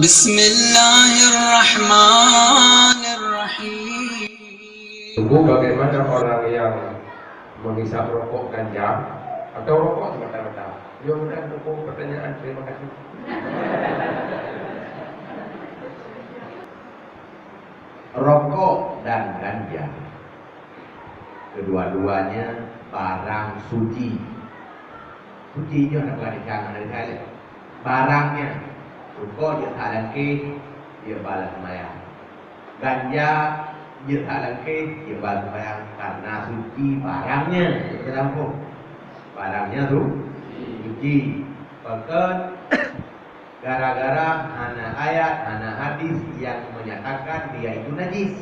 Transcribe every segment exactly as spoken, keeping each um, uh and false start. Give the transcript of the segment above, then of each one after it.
Bismillahirrahmanirrahim. Tunggu bagaimana orang yang menghisap rokok ganja atau rokok semata-mata. Mudah-mudahan cukup pertanyaan. Terima kasih. Rokok dan ganja, kedua-duanya barang suci. Suci nyoe na peugah di sana, na di sana. Barangnya, rukok jeuet that lam keh, jeuet bak lam seumayang. Ganja jeuet that lam keh, jeuet bak lam seumayang, karena suci barangnya. Jeuet bak lam keh. Barangnya tu suci. Pakon? Gara-gara hana ayat, hana hadis yang menyatakan dia itu najis.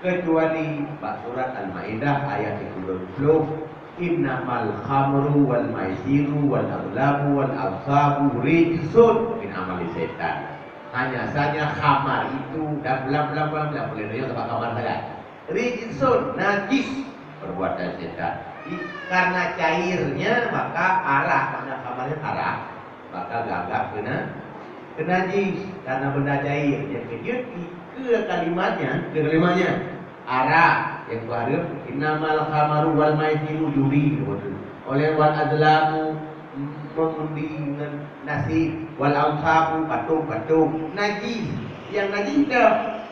Kecuali bak surat Al-Maidah ayat sepuluh, "Innamal khamru wal maisiru wal azlamu wal ansabu rijsun min amali syaitan." Hanya saja khamar itu dan belam-belam-belam, belam boleh tanya tempat khamar saja. Rijsun, najis, perbuatan setan. Di-, karena cairnya, maka arak, makna khamarnya arak, maka gagap keu na-, keu najis, karena benda cair. Nyang keujeuet, ikeue kalimatnya, ikeue kalimatnya. Arak, nyang kuhareuem, "Innamal khamru wal maisiru," judi, oleh "wal azlamu," mengundi ngon nasib, "wal ansabu," patung-patung, najis. Nyang najis dah.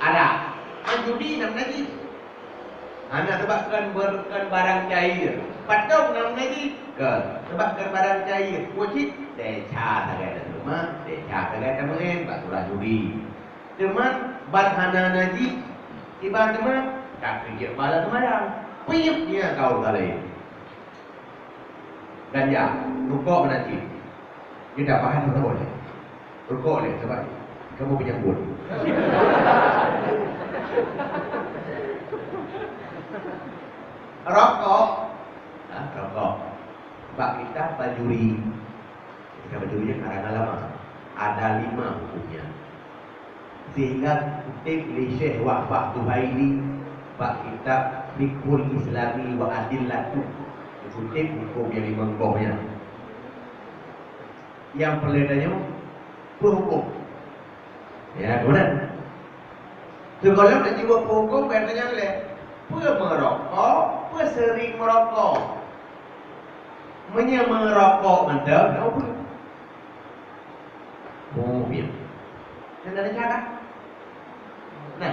Adak, kan judi nam najis. Hana, sabab kon ber-, kon barang cair. Patung nam najis. Kon, sabab kon barang cair. Wajéb desya sagai teuma, desya sagai teumeu'en bak ulah judi. Teuma ban hana najis, iban teuma ka keujeuet bala seumayang. Peuyeuh nia kaul ka laén. Ganja, rukok meunan cit. Kita bahas rukok lé. Rukok lé, sebab kamu penyambut. Rokok. Ha, rokok. Bak kitab Bajuri. Kitab Bajuri nyan karangan lama. Ada lima hukumnya. Sehingga kutip lé Syekh Wahbah Zuhaili bak kitab Fiqhul Islami wa Adillatuh, kutip hukum nyang limong boh nyan. Nyang peureulée tanyoe, peue hukum? Ya, kemudian, sigohlom na jiwoe peue hukum, bèk tanyong lé, peue meurokok, peue seuring meurokok? Meunyoe meurokok mantong, na peue? Oh, ya. Nyan ada cara. Nah.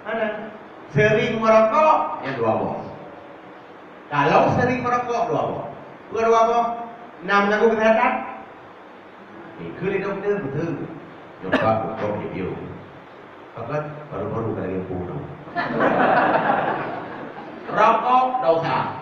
Mana? Seuring meurokok, nyan dua boh. Kalau seuring meurokok, dua boh. Peue dua boh? Nam ganggu kesehatan. Ikheun lé dokto, beutôi. Nyoe pat rokok jeuet piôh. Pakat baru-baru ka lagèe pun. Rokok dosa.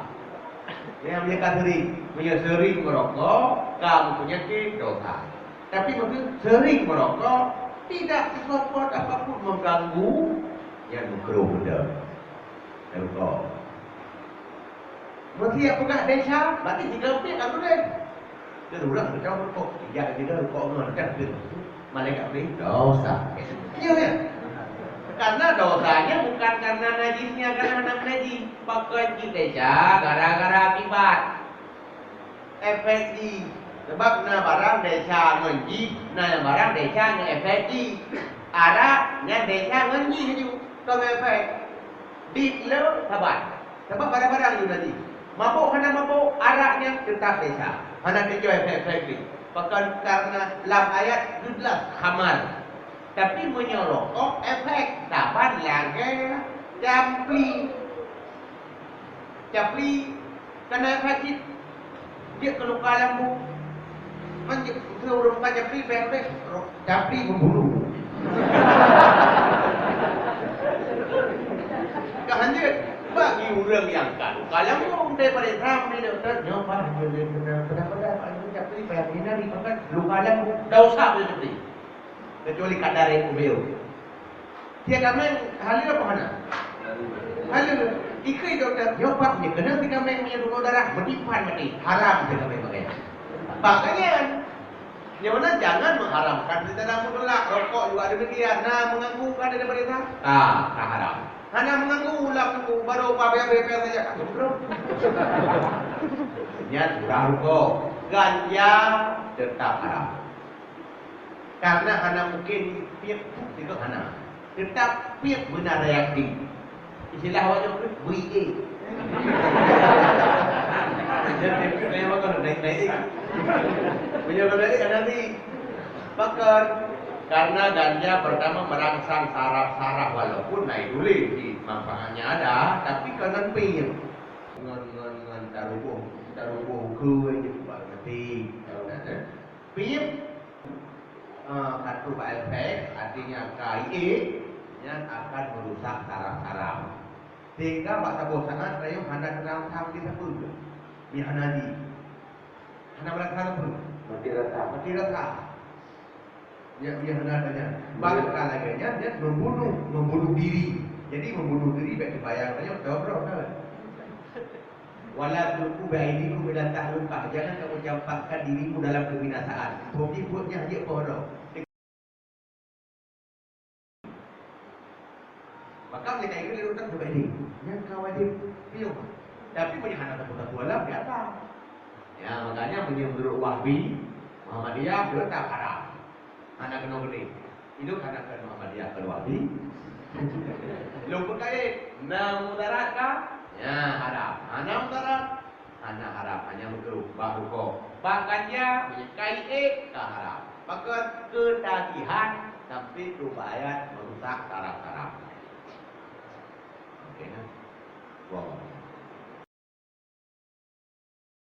Nyang meunyoe ka seuring, meunyoe seuring meurokok, ka meupeunyakét, dosa. Tapi meunyoe seuring meurokok, tidak sesuatu apapun mengganggu, nyan meukruh benda. Rokok. Meusé jak peugah desya, berarti tiga pih ka tuléh. Keu ureueng geutanyoe rukok, ijak juga rukok ngon kan tu. Malaikat beri dosa. Iya, ya. Karena dosanya bukan karena najisnya, karena anak najis. Pakon cit desya gara-gara akibat. Efek jih. Sebab na barang desya ngon jih, na barang desya ngon efek jih. Arak nyan desya ngon jih laju, kon efek. Dit le saban. Sabab barang-barang laju najis. Mabôk hana mabôk, arak nyan teutap desya. Hana teujoe efek-efek jih. Pakon karena lam ayat jeulaih khamar. Tapi meunyoe rokok efek, saban lagèe capli. Capli kana efek cit. Jeuet keu luka lam bu. Man jeuet keu ureueng ka capli, bèk-bèk. Capli beubulu. Ka hanjeuet. Bagi ureueng nyang ka luka lam bu, daripada Islam di dokto, nyoe bah hanjeuet lé keunan. Padahai, padahai, Pak, ini capli payah hindari, bahkan luka lam bu. Dak usah beli capli. Kecuali kadar yang kubeu. Tiep tameng haleue apa hana? Haleue. Ikheun dokto, nyoe pat nyoe keuneuk titameng meunyoe bunoe darah, meutimpan maté. Haram titameng pakai. Makanya, nyang mana jangan mengharamkan secara mutlak. Rokok juga demikian. Nah, mengganggu kan ada pemerintah? Ah, tak haram. Hana mengganggu ulang tu, baru apa habis-habis saja. Belum. Nyan surah rokok. Ganja tetap haram. Karena hana mungkin piep puk sigoe hana. Tetap piep beuna reaksi. Istilah awak nyoe keuh B I A. Jadi, saya makan naik-naik. Punya naik ada ni. Pakon. Karena ganja pertama merangsang saraf-saraf, walaupun naik tulis di manfaatnya ada, tapi konon piep. Ngon, ngon, ngon taruboh, taruboh keu je buat mati. Piep, eh, ka troh bak efek, artinya ka iék, nyan akan merusak saraf-saraf. Sehingga bak saboh saat, rayeuk hana keunal tham di sapeue. Mie hana di. Hana meurasa sapeue. Mati rasa. Mati rasa. Ya, ya, hana tanya. Bak ka lagée nyan, nyan membunuh, membunuh diri. Jadi, membunuh diri bèk dibayang tanya, beutôi droe kan? "Wala tulqu biaidikum ila tahlukah." Jangan kamu campakkan dirimu dalam kebinasaan. Bukti buatnya aja bodoh. Maka mereka itu lewat tak sebab ini. Yang kau wajib pium. Tapi punya hana satu-satu alam di atas. Ya, makanya punya menurut Wahbi, Muhammadiyah, dia tak haram. Hana kena boleh. Hidup hana kena Muhammadiyah keluar di. Lom peukai, na mudarat ka? Ya, haram. Hana mudarat, hana haram. Hanya makruh, bak rukok. Bak ganja, meunyoe ka iék, ka haram. Maka ketagihan sampai tu bayar merusak saraf-saraf. Okey, nah. Wallah.